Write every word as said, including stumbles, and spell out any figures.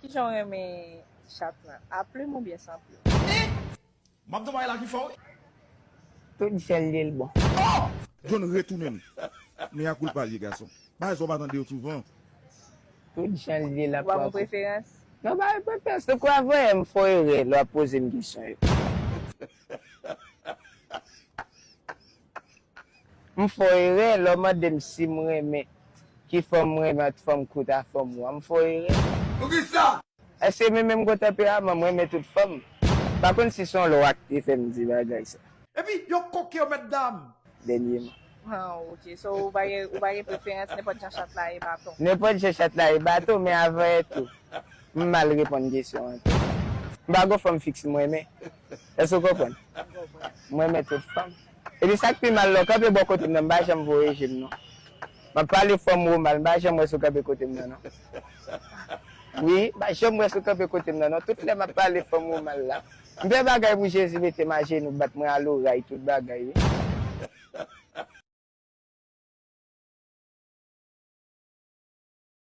Jan w renmen chat lan, a plim oubyen san plim? M ap di w bagay la ki fò wi. Tout jan l ye l bon. John retounen m. Mea culpa l ye gason. Bagay sa w pa tande yo souvan. Tout jan l ye l ap Ou pa gen pran kou. Preferans? Non, pa gen preferans. Tankou avanyè m fè erè lè w ap poze m kesyon yo. M fè erè lè w mande m si m renmen ki fanm m renmen ant fanm kout a fanm wo a. M fè erè. Poukisa? Èske menm menm gwo tanperaman m renmen tout fanm? Pa konn si se yon lwa k te fè m di bagay sa. Epi yo koke yo mèt dam. Dènyèman. Ah, ok. So, ou pa gen, ou pa gen preferans, nenpòt jan chat la ye baton. Nenpòt jan chat la ye baton, men avanyè tou, m mal reponn kesyon an tou. M pa gon fanm fiks m renmen. Èske w konprann? M renmen tout fanm. Epi sa k pi mal la, w kanpe bò kote m nan, m pa janm voye je m non. M ap pale fanm ou mal, m pa janm wè si w kanpe kote m nan non. Wi, m pa janm wè si w kanpe kote m nan non. Tout lè m ap pale fanm ou mal la. M fè bagay pou Jezi mete m ajenou, bat mwen aloray, tout bagay wi.